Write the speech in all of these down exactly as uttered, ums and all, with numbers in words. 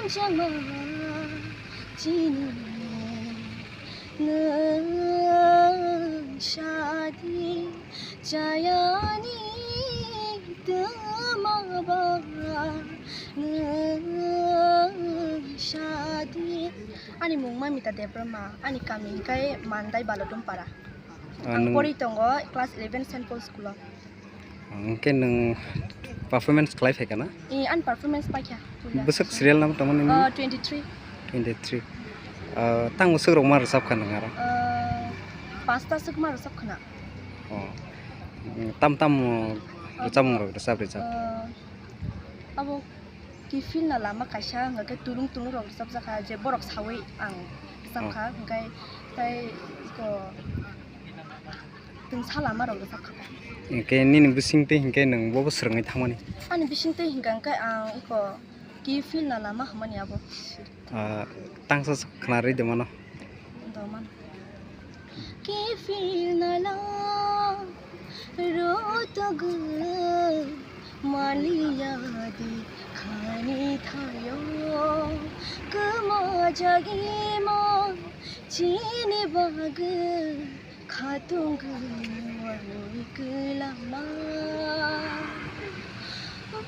Chama chini nwng sadi chayani twma ba nwng sadi. Ani mung Mamita Debbarma, ani kami hinkhe Mandai Balotumpara. Ah, Ang nwng pori tongo class eleven Saint Paul school o. Hwnkhe nwng performance khlai phaikha na? Eh, ani performance paikha. Bwswk serial namo tongmani nini? Ah, twenty-three. Twenty-three. Ah, tang bwswk rok ma rwchapkha nwng aro? Ah, pasta swk ma rwchapkha na. Oh. Tam tam rwchapmung rok rwchap rwchap? Ah, abo kiphilna lama kaisa hwnkhe tulung tulung rok rwchapjakha, je borok sawi ang rwchapkha, oh, hwnkhe tai iko twngsa lama rok rwchapkha. Hwnkhe nini bisingtwi hwnkhe nwng bobo swrwngwi thangmani? Ani bisingtwi hwnkha hwnkhe ang iko kiphilna lama hwnmani abo. Ah, tangsa se khwnarwi de mano. Do mano. Kiphilna la rotogwi maliya di khani thayo kwma jagima chini bagwi khatung kwrwi kwlama.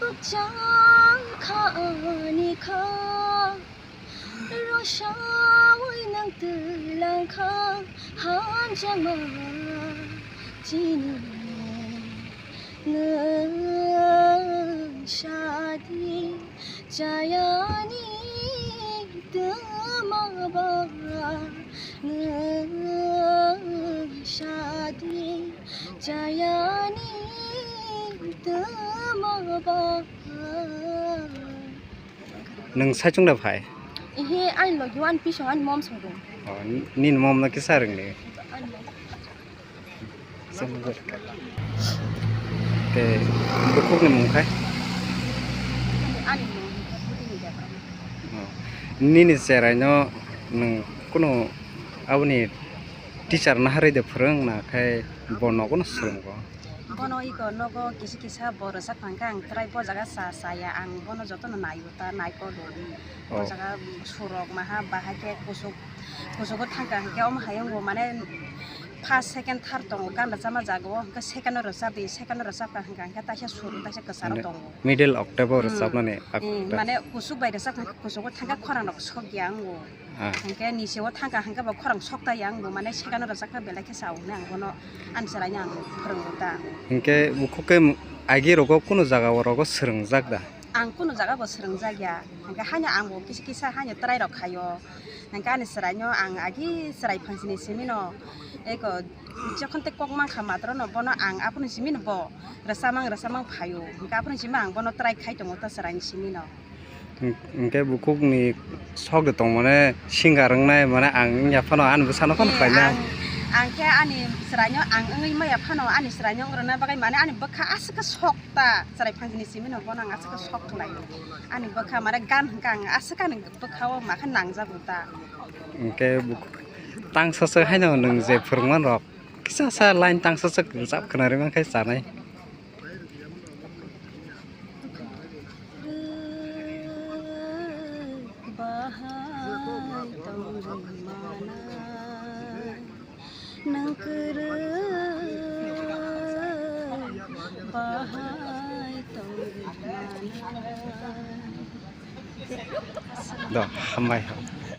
Bwkchang kha ani kha rosawi nang twlang kha hamjakma chini nwng sadi chayani twma ba nwng sadi chayani twma ba. Nwng saichung da phai? Ihe, ani logi o ani pisong ani mom song dong. Oh, nini mom no kisa rwngni? Ani mom. Tei bukhukni mung khai? Ani mung khai Putini Debbarma. Oh. Nini cheraino nwng kunu aboni teacher naharwi de phwrwng na khai bo nogo no swrwngo? Bono iko nogo kisa kisa bo rwchap phangkha ang try bo jaga cha chaya ang bono jotono naio ta naikol rw. Bo jaga surok maha bahai khe kusuk kusugo thangkha hwnkhe omo hayung bo mane first, second, third tongo, gan rwchapma jaga o, hwnkhe second o rwchapdi, second o rwchapkha hwnkha hwnkhe taisa sur, taisa kwcharo tongo. Middle octave o rwchapnani. Hmm, mane kusuk bai rwchapkha hwnkhe kusugo thangkhe khorang rok sokya wngo. Ah. Hwnkhe nisi o thangkha hwnkhe bo khorang sokta ya wngo, mane second o rwchapkha belai khe chao hwnwi ang bono ani chwraino ang phwrwngo ta. Hwnkhe bukhuk khe agi rogo kunu jaga o rogo swrwngjak da? Ang kunu jaga bo swrwngjak ya, hwnkhe haino ang bo kisa kisa haino try rok khaio. Hwnkhe ani chwraino ang agi chwrai phangsini simino eko jokhon tei kok mankha matrono bono ang aphuru simino bo rwchapmang rwchapmang phaio. Hwnkhe aphuru simi ang bono try khai tongo ta chwraini simino. Hwnkhe bukhukni sok de tong mane singer wngnai mane ang wngya phano ani bwsano phano khlainai. Ang, ang khe ani chwraino ang wngwi maya phano ani chwraino wng rwna bagwi mane ani bwkha aswk khe sok ta chwrai phangsini simino bono ang aswk khe sok khlaio. Ani bwkha mane gan hwnkhe ang aswk ani bwkha o makha nangjago ta. Hwnkhe buk-, tangsa se haino nwng je phwrwngman rok kisa sa line tangsa se rwchap khwnarwi mankhe chanai. Bahai tongwi mana. Nang kwrwi bahai tongwi mana. Do, hambai.